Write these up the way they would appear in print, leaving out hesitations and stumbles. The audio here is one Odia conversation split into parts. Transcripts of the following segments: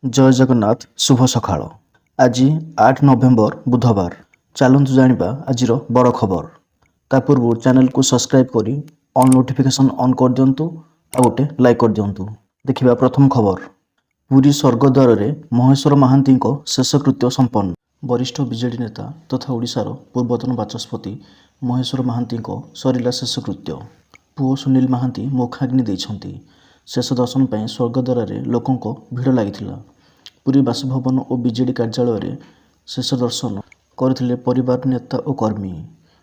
ଜୟ ଜଗନ୍ନାଥ, ଶୁଭ ସକାଳ। ଆଜି 8 ନଭେମ୍ବର, ବୁଧବାର। ଚାଲନ୍ତୁ ଜାଣିବା ଆଜିର ବଡ଼ ଖବର। ତା ପୂର୍ବରୁ ଚ୍ୟାନେଲକୁ ସବସ୍କ୍ରାଇବ୍ କରି ଅଲ୍ ନୋଟିଫିକେସନ୍ ଅନ୍ କରିଦିଅନ୍ତୁ ଆଉ ଗୋଟେ ଲାଇକ୍ କରିଦିଅନ୍ତୁ। ଦେଖିବା ପ୍ରଥମ ଖବର। ପୁରୀ ସ୍ୱର୍ଗଦ୍ୱାରରେ ମହେଶ୍ୱର ମହାନ୍ତିଙ୍କ ଶେଷକୃତ୍ୟ ସମ୍ପନ୍ନ। ବରିଷ୍ଠ ବିଜେଡି ନେତା ତଥା ଓଡ଼ିଶାର ପୂର୍ବତନ ବାଚସ୍ପତି ମହେଶ୍ୱର ମହାନ୍ତିଙ୍କ ସରିଲା ଶେଷକୃତ୍ୟ। ପୁଅ ସୁନୀଲ ମହାନ୍ତି ମୁଖାଗ୍ନି ଦେଇଛନ୍ତି। ଶେଷ ଦର୍ଶନ ପାଇଁ ସ୍ୱର୍ଗଦ୍ୱାରରେ ଲୋକଙ୍କ ଭିଡ଼ ଲାଗିଥିଲା। ପୁରୀ ବାସଭବନ ଓ ବିଜେଡି କାର୍ଯ୍ୟାଳୟରେ ଶେଷ ଦର୍ଶନ କରିଥିଲେ ପରିବାର, ନେତା ଓ କର୍ମୀ।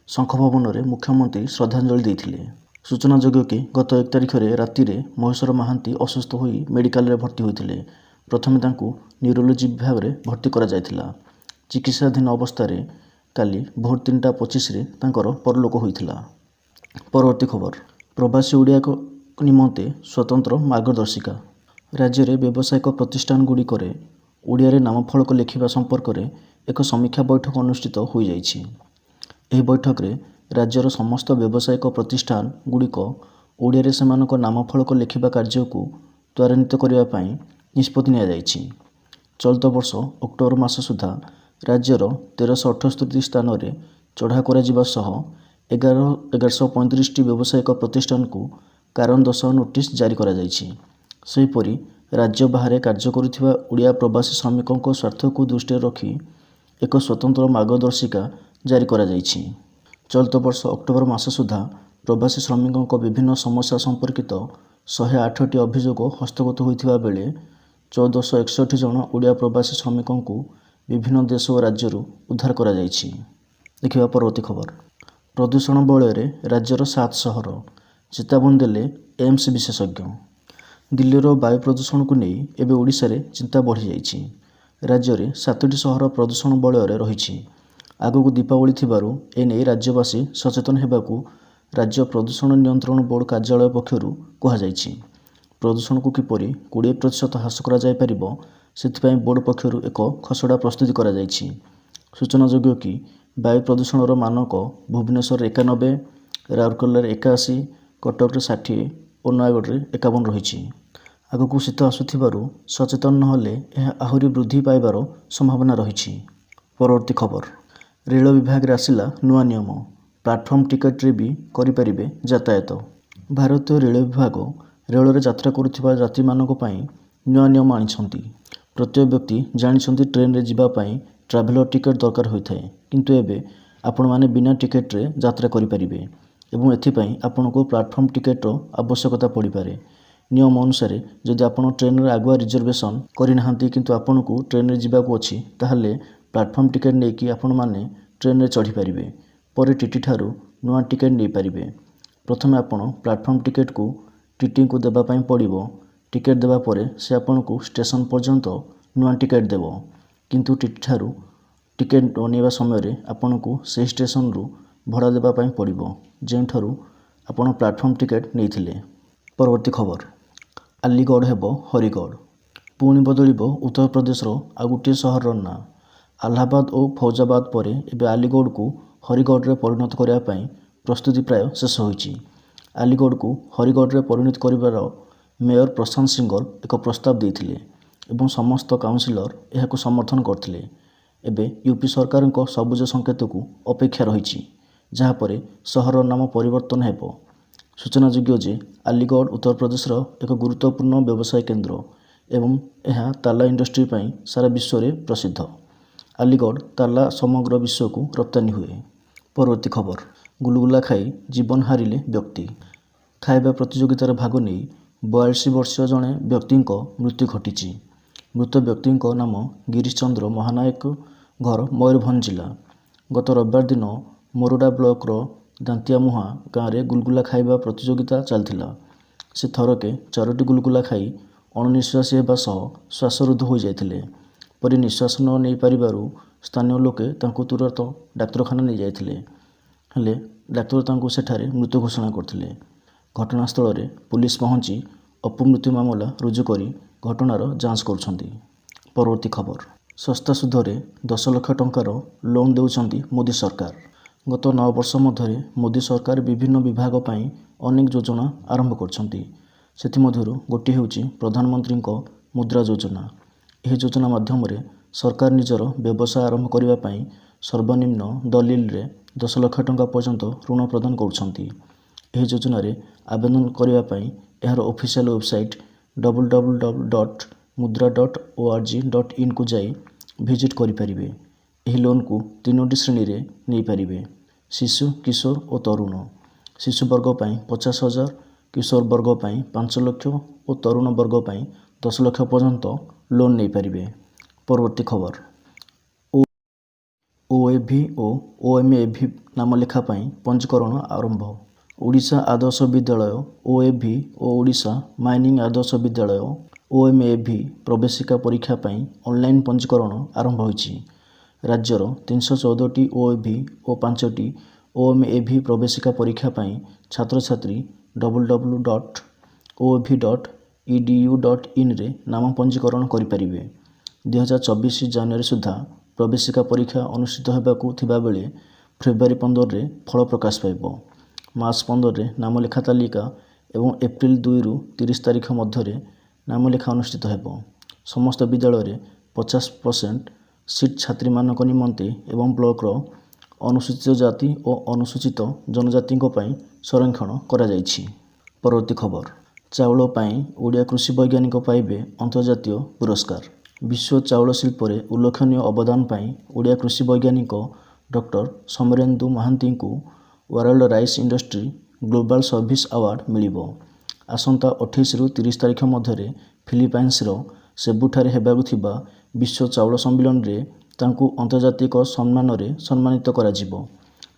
ଶଙ୍ଖ ଭବନରେ ମୁଖ୍ୟମନ୍ତ୍ରୀ ଶ୍ରଦ୍ଧାଞ୍ଜଳି ଦେଇଥିଲେ। ସୂଚନାଯୋଗ୍ୟ କି, ଗତ 1 ତାରିଖରେ ରାତିରେ ମହେଶ୍ୱର ମହାନ୍ତି ଅସୁସ୍ଥ ହୋଇ ମେଡିକାଲରେ ଭର୍ତ୍ତି ହୋଇଥିଲେ। ପ୍ରଥମେ ତାଙ୍କୁ ନ୍ୟୁରୋଲୋଜି ବିଭାଗରେ ଭର୍ତ୍ତି କରାଯାଇଥିଲା। ଚିକିତ୍ସାଧୀନ ଅବସ୍ଥାରେ କାଲି ଭୋର 3:25ରେ ତାଙ୍କର ପରଲୋକ ହୋଇଥିଲା। ପରବର୍ତ୍ତୀ ଖବର। ପ୍ରବାସୀ ଓଡ଼ିଆଙ୍କ ନିମନ୍ତେ ସ୍ୱତନ୍ତ୍ର ମାର୍ଗଦର୍ଶିକା। ରାଜ୍ୟରେ ବ୍ୟବସାୟିକ ପ୍ରତିଷ୍ଠାନଗୁଡ଼ିକରେ ଓଡ଼ିଆରେ ନାମଫଳକ ଲେଖିବା ସମ୍ପର୍କରେ ଏକ ସମୀକ୍ଷା ବୈଠକ ଅନୁଷ୍ଠିତ ହୋଇଯାଇଛି। ଏହି ବୈଠକରେ ରାଜ୍ୟର ସମସ୍ତ ବ୍ୟବସାୟିକ ପ୍ରତିଷ୍ଠାନ ଗୁଡ଼ିକ ଓଡ଼ିଆରେ ସେମାନଙ୍କ ନାମଫଳକ ଲେଖିବା କାର୍ଯ୍ୟକୁ ତ୍ୱରାନ୍ୱିତ କରିବା ପାଇଁ ନିଷ୍ପତ୍ତି ନିଆଯାଇଛି। ଚଳିତ ବର୍ଷ ଅକ୍ଟୋବର ମାସ ସୁଦ୍ଧା ରାଜ୍ୟର 1378ଟି ସ୍ଥାନରେ ଚଢ଼ାଉ କରାଯିବା ସହ 1135ଟି ବ୍ୟବସାୟିକ ପ୍ରତିଷ୍ଠାନକୁ କାରଣ ଦର୍ଶାଅ ନୋଟିସ୍ ଜାରି କରାଯାଇଛି। ସେହିପରି ରାଜ୍ୟ ବାହାରେ କାର୍ଯ୍ୟ କରୁଥିବା ଓଡ଼ିଆ ପ୍ରବାସୀ ଶ୍ରମିକଙ୍କ ସ୍ୱାର୍ଥକୁ ଦୃଷ୍ଟିରେ ରଖି ଏକ ସ୍ୱତନ୍ତ୍ର ମାର୍ଗଦର୍ଶିକା ଜାରି କରାଯାଇଛି। ଚଳିତ ବର୍ଷ ଅକ୍ଟୋବର ମାସ ସୁଦ୍ଧା ପ୍ରବାସୀ ଶ୍ରମିକଙ୍କ ବିଭିନ୍ନ ସମସ୍ୟା ସମ୍ପର୍କିତ 108ଟି ଅଭିଯୋଗ ହସ୍ତଗତ ହୋଇଥିବା ବେଳେ 1461 ଜଣ ଓଡ଼ିଆ ପ୍ରବାସୀ ଶ୍ରମିକଙ୍କୁ ବିଭିନ୍ନ ଦେଶ ଓ ରାଜ୍ୟରୁ ଉଦ୍ଧାର କରାଯାଇଛି। ଦେଖିବା ପରବର୍ତ୍ତୀ ଖବର। ପ୍ରଦୂଷଣ ବଳୟରେ ରାଜ୍ୟର ସାତ ସହର, ଚେତାବନୀ ଦେଲେ ଏମ୍ସ ବିଶେଷଜ୍ଞ। ଦିଲ୍ଲୀର ବାୟୁ ପ୍ରଦୂଷଣକୁ ନେଇ ଏବେ ଓଡ଼ିଶାରେ ଚିନ୍ତା ବଢ଼ିଯାଇଛି। ରାଜ୍ୟରେ ସାତଟି ସହର ପ୍ରଦୂଷଣ ବଳୟରେ ରହିଛି। ଆଗକୁ ଦୀପାବଳି ଥିବାରୁ ଏନେଇ ରାଜ୍ୟବାସୀ ସଚେତନ ହେବାକୁ ରାଜ୍ୟ ପ୍ରଦୂଷଣ ନିୟନ୍ତ୍ରଣ ବୋର୍ଡ କାର୍ଯ୍ୟାଳୟ ପକ୍ଷରୁ କୁହାଯାଇଛି। ପ୍ରଦୂଷଣକୁ କିପରି 20% ହ୍ରାସ କରାଯାଇପାରିବ, ସେଥିପାଇଁ ବୋର୍ଡ ପକ୍ଷରୁ ଏକ ଖସଡ଼ା ପ୍ରସ୍ତୁତି କରାଯାଇଛି। ସୂଚନାଯୋଗ୍ୟ କି, ବାୟୁ ପ୍ରଦୂଷଣର ମାନକ ଭୁବନେଶ୍ୱରରେ 91, ରାଉରକେଲାରେ 81, କଟକରେ 60 ଓ ନୟାଗଡ଼ରେ 51 ରହିଛି। ଆଗକୁ ଶୀତ ଆସୁଥିବାରୁ ସଚେତନ ନହେଲେ ଏହା ଆହୁରି ବୃଦ୍ଧି ପାଇବାର ସମ୍ଭାବନା ରହିଛି। ପରବର୍ତ୍ତୀ ଖବର। ରେଳ ବିଭାଗରେ ଆସିଲା ନୂଆ ନିୟମ, ପ୍ଲାଟଫର୍ମ ଟିକେଟରେ ବି କରିପାରିବେ ଯାତାୟାତ। ଭାରତୀୟ ରେଳ ବିଭାଗ ରେଳରେ ଯାତ୍ରା କରୁଥିବା ଯାତ୍ରୀମାନଙ୍କ ପାଇଁ ନୂଆ ନିୟମ ଆଣିଛନ୍ତି। ପ୍ରତ୍ୟେକ ବ୍ୟକ୍ତି ଜାଣିଛନ୍ତି, ଟ୍ରେନରେ ଯିବା ପାଇଁ ଟ୍ରାଭେଲର ଟିକେଟ ଦରକାର ହୋଇଥାଏ। କିନ୍ତୁ ଏବେ ଆପଣମାନେ ବିନା ଟିକେଟରେ ଯାତ୍ରା କରିପାରିବେ ଏବଂ ଏଥିପାଇଁ ଆପଣଙ୍କୁ ପ୍ଲାଟଫର୍ମ ଟିକେଟର ଆବଶ୍ୟକତା ପଡ଼ିପାରେ। ନିୟମ ଅନୁସାରେ, ଯଦି ଆପଣ ଟ୍ରେନରେ ଆଗୁଆ ରିଜର୍ଭେସନ୍ କରିନାହାନ୍ତି, କିନ୍ତୁ ଆପଣଙ୍କୁ ଟ୍ରେନରେ ଯିବାକୁ ଅଛି, ତାହେଲେ ପ୍ଲାଟଫର୍ମ ଟିକେଟ ନେଇକି ଆପଣମାନେ ଟ୍ରେନରେ ଚଢ଼ିପାରିବେ। ପରେ ଟିଟି ଠାରୁ ନୂଆ ଟିକେଟ ନେଇପାରିବେ। ପ୍ରଥମେ ଆପଣ ପ୍ଲାଟଫର୍ମ ଟିକେଟକୁ ଟିଟିଙ୍କୁ ଦେବା ପାଇଁ ପଡ଼ିବ। ଟିକେଟ ଦେବା ପରେ ସେ ଆପଣଙ୍କୁ ଷ୍ଟେସନ ପର୍ଯ୍ୟନ୍ତ ନୂଆ ଟିକେଟ ଦେବ। କିନ୍ତୁ ଟିଟି ଠାରୁ ଟିକେଟ ନେବା ସମୟରେ ଆପଣଙ୍କୁ ସେହି ଷ୍ଟେସନରୁ ଭଡ଼ା ଦେବା ପାଇଁ ପଡ଼ିବ, ଯେଉଁଠାରୁ ଆପଣ ପ୍ଲାଟଫର୍ମ ଟିକେଟ ନେଇଥିଲେ। ପରବର୍ତ୍ତୀ ଖବର। ଆଲିଗଡ଼ ହେବ ହରିଗଡ଼। ପୁଣି ବଦଳିବ ଉତ୍ତରପ୍ରଦେଶର ଆଉ ଗୋଟିଏ ସହରର ନାଁ। ଆହ୍ଲାବାଦ ଓ ଫୈଜାବାଦ ପରେ ଏବେ ଆଲିଗଡ଼କୁ ହରିଗଡ଼ରେ ପରିଣତ କରିବା ପାଇଁ ପ୍ରସ୍ତୁତି ପ୍ରାୟ ଶେଷ ହୋଇଛି। ଆଲିଗଡ଼କୁ ହରିଗଡ଼ରେ ପରିଣତ କରିବାର ମେୟର ପ୍ରଶାନ୍ତ ସିଙ୍ଗଲ ଏକ ପ୍ରସ୍ତାବ ଦେଇଥିଲେ ଏବଂ ସମସ୍ତ କାଉନସିଲର ଏହାକୁ ସମର୍ଥନ କରିଥିଲେ। ଏବେ ୟୁପି ସରକାରଙ୍କ ସବୁଜ ସଂକେତକୁ ଅପେକ୍ଷା ରହିଛି, ଯାହାପରେ ସହରର ନାମ ପରିବର୍ତ୍ତନ ହେବ। ସୂଚନାଯୋଗ୍ୟ ଯେ, ଆଲିଗଡ଼ ଉତ୍ତରପ୍ରଦେଶର ଏକ ଗୁରୁତ୍ୱପୂର୍ଣ୍ଣ ବ୍ୟବସାୟ କେନ୍ଦ୍ର ଏବଂ ଏହା ତାଲା ଇଣ୍ଡଷ୍ଟ୍ରି ପାଇଁ ସାରା ବିଶ୍ୱରେ ପ୍ରସିଦ୍ଧ। ଆଲିଗଡ଼ ତାଲା ସମଗ୍ର ବିଶ୍ୱକୁ ରପ୍ତାନି ହୁଏ। ପରବର୍ତ୍ତୀ ଖବର। ଗୁଲୁଗୁଲା ଖାଇ ଜୀବନ ହାରିଲେ ବ୍ୟକ୍ତି। ଖାଇବା ପ୍ରତିଯୋଗିତାରେ ଭାଗ ନେଇ 42 ବର୍ଷୀୟ ଜଣେ ବ୍ୟକ୍ତିଙ୍କ ମୃତ୍ୟୁ ଘଟିଛି। ମୃତ ବ୍ୟକ୍ତିଙ୍କ ନାମ ଗିରିଶ ଚନ୍ଦ୍ର ମହାନାୟକ, ଘର ମୟୂରଭଞ୍ଜ ଜିଲ୍ଲା। ଗତ ରବିବାର ଦିନ ମୋରଡ଼ା ବ୍ଲକର ଦାନ୍ତିଆମୁହାଁ ଗାଁରେ ଗୁଲଗୁଲା ଖାଇବା ପ୍ରତିଯୋଗିତା ଚାଲିଥିଲା। ସେ ଥରକେ ଚାରୋଟି ଗୁଲଗୁଲା ଖାଇ ଅଣନିଶ୍ୱାସୀ ହେବା ସହ ଶ୍ୱାସରୁଦ୍ଧ ହୋଇଯାଇଥିଲେ। ପରେ ନିଶ୍ୱାସ ନ ନେଇପାରିବାରୁ ସ୍ଥାନୀୟ ଲୋକେ ତାଙ୍କୁ ତୁରନ୍ତ ଡାକ୍ତରଖାନା ନେଇଯାଇଥିଲେ। ହେଲେ ଡାକ୍ତର ତାଙ୍କୁ ସେଠାରେ ମୃତ ଘୋଷଣା କରିଥିଲେ। ଘଟଣାସ୍ଥଳରେ ପୋଲିସ ପହଞ୍ଚି ଅପମୃତ୍ୟୁ ମାମଲା ରୁଜୁ କରି ଘଟଣାର ଯାଞ୍ଚ କରୁଛନ୍ତି। ପରବର୍ତ୍ତୀ ଖବର। ଶସ୍ତା ସୁଧରେ 10 ଲକ୍ଷ ଟଙ୍କାର ଲୋନ୍ ଦେଉଛନ୍ତି ମୋଦି ସରକାର। ଗତ 9 ବର୍ଷ ମଧ୍ୟରେ ମୋଦି ସରକାର ବିଭିନ୍ନ ବିଭାଗ ପାଇଁ ଅନେକ ଯୋଜନା ଆରମ୍ଭ କରିଛନ୍ତି। ସେଥିମଧ୍ୟରୁ ଗୋଟିଏ ହେଉଛି ପ୍ରଧାନମନ୍ତ୍ରୀଙ୍କ ମୁଦ୍ରା ଯୋଜନା। ଏହି ଯୋଜନା ମାଧ୍ୟମରେ ସରକାର ନିଜର ବ୍ୟବସାୟ ଆରମ୍ଭ କରିବା ପାଇଁ ସର୍ବନିମ୍ନ ଦଲିଲରେ 10 ଲକ୍ଷ ଟଙ୍କା ପର୍ଯ୍ୟନ୍ତ ଋଣ ପ୍ରଦାନ କରୁଛନ୍ତି। ଏହି ଯୋଜନାରେ ଆବେଦନ କରିବା ପାଇଁ ଏହାର ଅଫିସିଆଲ ୱେବସାଇଟ୍ www.mudra.org.inକୁ ଯାଇ ଭିଜିଟ୍ କରିପାରିବେ। ଏହି ଲୋନ୍କୁ ତିନୋଟି ଶ୍ରେଣୀରେ ନେଇପାରିବେ: ଶିଶୁ, କିଶୋର ଓ ତରୁଣ। ଶିଶୁ ବର୍ଗ ପାଇଁ 50,000, କିଶୋର ବର୍ଗ ପାଇଁ 5 ଲକ୍ଷ ଓ ତରୁଣ ବର୍ଗ ପାଇଁ 10 ଲକ୍ଷ ପର୍ଯ୍ୟନ୍ତ ଲୋନ୍ ନେଇପାରିବେ। ପରବର୍ତ୍ତୀ ଖବର, ଓଏଭି ଓ ଓଏମ୍ଏଭି ନାମଲେଖା ପାଇଁ ପଞ୍ଜୀକରଣ ଆରମ୍ଭ। ଓଡ଼ିଶା ଆଦର୍ଶ ବିଦ୍ୟାଳୟ ଓଏଭି ଓ ଓଡ଼ିଶା ମାଇନିଂ ଆଦର୍ଶ ବିଦ୍ୟାଳୟ ଓଏମ୍ଏଭି ପ୍ରବେଶିକା ପରୀକ୍ଷା ପାଇଁ ଅନଲାଇନ୍ ପଞ୍ଜୀକରଣ ଆରମ୍ଭ ହୋଇଛି। ରାଜ୍ୟର 314ଟି ଓଏଭି ଓ ପାଞ୍ଚଟି ଓଏମ୍ଏଭି ପ୍ରବେଶିକା ପରୀକ୍ଷା ପାଇଁ ଛାତ୍ରଛାତ୍ରୀ ww.oav.edu.inରେ ନାମ ପଞ୍ଜୀକରଣ କରିପାରିବେ। 2024 ଜାନୁଆରୀ ସୁଦ୍ଧା ପ୍ରବେଶିକା ପରୀକ୍ଷା ଅନୁଷ୍ଠିତ ହେବାକୁ ଥିବାବେଳେ ଫେବୃଆରୀ 15ରେ ଫଳ ପ୍ରକାଶ ପାଇବ। ମାର୍ଚ୍ଚ 15ରେ ନାମଲେଖା ତାଲିକା ଏବଂ ଏପ୍ରିଲ 2ରୁ 30 ତାରିଖ ମଧ୍ୟରେ ନାମଲେଖା ଅନୁଷ୍ଠିତ ହେବ। ସମସ୍ତ ବିଦ୍ୟାଳୟରେ 50% ସିଟ୍ ଛାତ୍ରୀମାନଙ୍କ ନିମନ୍ତେ ଏବଂ ବ୍ଲକର ଅନୁସୂଚିତ ଜାତି ଓ ଅନୁସୂଚିତ ଜନଜାତିଙ୍କ ପାଇଁ ସଂରକ୍ଷଣ କରାଯାଇଛି। ପରବର୍ତ୍ତୀ ଖବର, ଚାଉଳ ପାଇଁ ଓଡ଼ିଆ କୃଷି ବୈଜ୍ଞାନିକ ପାଇବେ ଅନ୍ତର୍ଜାତୀୟ ପୁରସ୍କାର। ବିଶ୍ୱ ଚାଉଳ ଶିଳ୍ପରେ ଉଲ୍ଲେଖନୀୟ ଅବଦାନ ପାଇଁ ଓଡ଼ିଆ କୃଷି ବୈଜ୍ଞାନିକ ଡକ୍ଟର ସମରେନ୍ଦୁ ମହାନ୍ତିଙ୍କୁ World Rice Industry Global Service Award ମିଳିବ। ଆସନ୍ତା 28ରୁ 30 ତାରିଖ ମଧ୍ୟରେ ଫିଲିପାଇନ୍ସର ସେବୁଠାରେ ହେବାକୁ ଥିବା ବିଶ୍ୱ ଚାଉଳ ସମ୍ମିଳନୀରେ ତାଙ୍କୁ ଆନ୍ତର୍ଜାତିକ ସମ୍ମାନରେ ସମ୍ମାନିତ କରାଯିବ।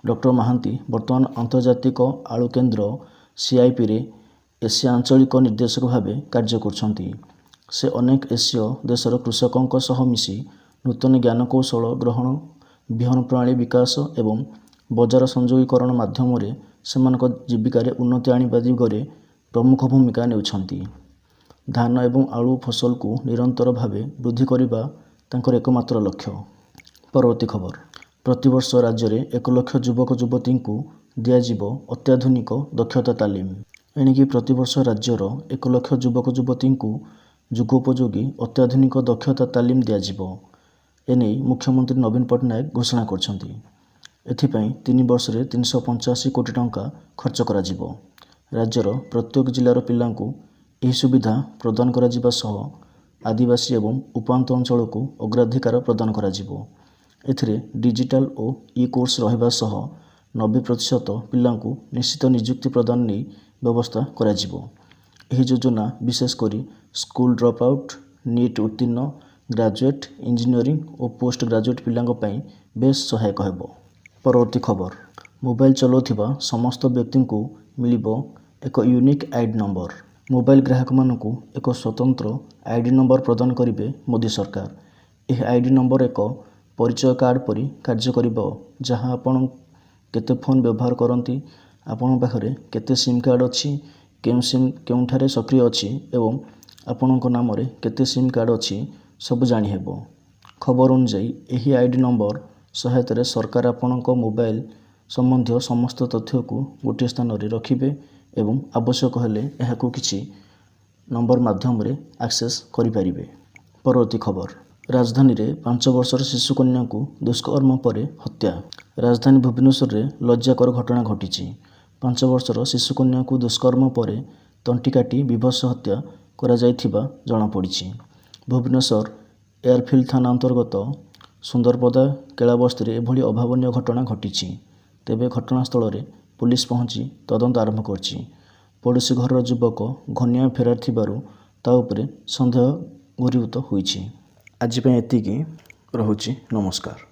ଡକ୍ଟର ମହାନ୍ତି ବର୍ତ୍ତମାନ ଆନ୍ତର୍ଜାତିକ ଆଳୁ କେନ୍ଦ୍ର ସିଆଇପିରେ ଏସିଆ ଆଞ୍ଚଳିକ ନିର୍ଦ୍ଦେଶକ ଭାବେ କାର୍ଯ୍ୟ କରୁଛନ୍ତି। ସେ ଅନେକ ଏସୀୟ ଦେଶର କୃଷକଙ୍କ ସହ ମିଶି ନୂତନ ଜ୍ଞାନକୌଶଳ ଗ୍ରହଣ, ବିହନ ପ୍ରଣାଳୀ ବିକାଶ ଏବଂ ବଜାର ସଂଯୋଗୀକରଣ ମାଧ୍ୟମରେ ସେମାନଙ୍କ ଜୀବିକାରେ ଉନ୍ନତି ଆଣିବା ଦିଗରେ ପ୍ରମୁଖ ଭୂମିକା ନେଉଛନ୍ତି। ଧାନ ଏବଂ ଆଳୁ ଫସଲକୁ ନିରନ୍ତର ଭାବେ ବୃଦ୍ଧି କରିବା ତାଙ୍କର ଏକମାତ୍ର ଲକ୍ଷ୍ୟ। ପରବର୍ତ୍ତୀ ଖବର, ପ୍ରତିବର୍ଷ ରାଜ୍ୟରେ 1 ଲକ୍ଷ ଯୁବକ ଯୁବତୀଙ୍କୁ ଦିଆଯିବ ଅତ୍ୟାଧୁନିକ ଦକ୍ଷତା ତାଲିମ। ଏଣିକି ପ୍ରତିବର୍ଷ ରାଜ୍ୟର 1 ଲକ୍ଷ ଯୁବକ ଯୁବତୀଙ୍କୁ ଯୁଗୋପଯୋଗୀ ଅତ୍ୟାଧୁନିକ ଦକ୍ଷତା ତାଲିମ ଦିଆଯିବ। ଏନେଇ ମୁଖ୍ୟମନ୍ତ୍ରୀ ନବୀନ ପଟ୍ଟନାୟକ ଘୋଷଣା କରିଛନ୍ତି। ଏଥିପାଇଁ 3 ବର୍ଷରେ 385 କୋଟି ଟଙ୍କା ଖର୍ଚ୍ଚ କରାଯିବ। ରାଜ୍ୟର ପ୍ରତ୍ୟେକ ଜିଲ୍ଲାର ପିଲାଙ୍କୁ ଏହି ସୁବିଧା ପ୍ରଦାନ କରାଯିବା ସହ ଆଦିବାସୀ ଏବଂ ଉପାନ୍ତ ଅଞ୍ଚଳକୁ ଅଗ୍ରାଧିକାର ପ୍ରଦାନ କରାଯିବ। ଏଥିରେ ଡିଜିଟାଲ ଓ ଇ କୋର୍ସ ରହିବା ସହ 90% ପିଲାଙ୍କୁ ନିଶ୍ଚିତ ନିଯୁକ୍ତି ପ୍ରଦାନ ନେଇ ବ୍ୟବସ୍ଥା କରାଯିବ। ଏହି ଯୋଜନା ବିଶେଷ କରି ସ୍କୁଲ ଡ୍ରପ୍ ଆଉଟ୍, ନିଟ୍ ଉତ୍ତୀର୍ଣ୍ଣ, ଗ୍ରାଜୁଏଟ୍, ଇଞ୍ଜିନିୟରିଂ ଓ ପୋଷ୍ଟ ଗ୍ରାଜୁଏଟ୍ ପିଲାଙ୍କ ପାଇଁ ବେଶ୍ ସହାୟକ ହେବ। ପରବର୍ତ୍ତୀ ଖବର, ମୋବାଇଲ ଚଲାଉଥିବା ସମସ୍ତ ବ୍ୟକ୍ତିଙ୍କୁ ମିଳିବ ଏକ ୟୁନିକ୍ ଆଇଡି ନମ୍ବର। ମୋବାଇଲ ଗ୍ରାହକମାନଙ୍କୁ ଏକ ସ୍ୱତନ୍ତ୍ର ଆଇଡି ନମ୍ବର ପ୍ରଦାନ କରିବେ ମୋଦି ସରକାର। ଏହି ଆଇଡି ନମ୍ବର ଏକ ପରିଚୟ କାର୍ଡ଼ ପରି କାର୍ଯ୍ୟ କରିବ, ଯାହା ଆପଣ କେତେ ଫୋନ୍ ବ୍ୟବହାର କରନ୍ତି, ଆପଣଙ୍କ ପାଖରେ କେତେ ସିମ୍ କାର୍ଡ଼ ଅଛି, କେଉଁ ସିମ୍ କେଉଁଠାରେ ସକ୍ରିୟ ଅଛି ଏବଂ ଆପଣଙ୍କ ନାମରେ କେତେ ସିମ୍ କାର୍ଡ଼ ଅଛି, ସବୁ ଜାଣିହେବ। ଖବର ଅନୁଯାୟୀ, ଏହି ଆଇଡି ନମ୍ବର ସହାୟତାରେ ସରକାର ଆପଣଙ୍କ ମୋବାଇଲ ସମ୍ବନ୍ଧୀୟ ସମସ୍ତ ତଥ୍ୟକୁ ଗୋଟିଏ ସ୍ଥାନରେ ରଖିବେ ଏବଂ ଆବଶ୍ୟକ ହେଲେ ଏହାକୁ କିଛି ନମ୍ବର ମାଧ୍ୟମରେ ଆକ୍ସେସ୍ କରିପାରିବେ। ପରବର୍ତ୍ତୀ ଖବର, ରାଜଧାନୀରେ 5 ବର୍ଷର ଶିଶୁକନ୍ୟାଙ୍କୁ ଦୁଷ୍କର୍ମ ପରେ ହତ୍ୟା। ରାଜଧାନୀ ଭୁବନେଶ୍ୱରରେ ଲଜ୍ଜାକର ଘଟଣା ଘଟିଛି। 5 ବର୍ଷର ଶିଶୁକନ୍ୟାକୁ ଦୁଷ୍କର୍ମ ପରେ ତଣ୍ଟି କାଟି ବୀଭତ୍ସ ହତ୍ୟା କରାଯାଇଥିବା ଜଣାପଡ଼ିଛି। ଭୁବନେଶ୍ୱର ଏୟାରଫିଲ୍ଡ ଥାନା ଅନ୍ତର୍ଗତ ସୁନ୍ଦରପଦା କେଳାବସ୍ତିରେ ଏଭଳି ଅଭାବନୀୟ ଘଟଣା ଘଟିଛି। ତେବେ ଘଟଣାସ୍ଥଳରେ ପୋଲିସ ପହଞ୍ଚି ତଦନ୍ତ ଆରମ୍ଭ କରିଛି। ପଡ଼ୋଶୀ ଘରର ଯୁବକ ଘନିଆ ଫେରାର ଥିବାରୁ ତା ଉପରେ ସନ୍ଦେହ ଘନୀଭୂତ ହୋଇଛି। ଆଜି ପାଇଁ ଏତିକି ରହୁଛି। ନମସ୍କାର।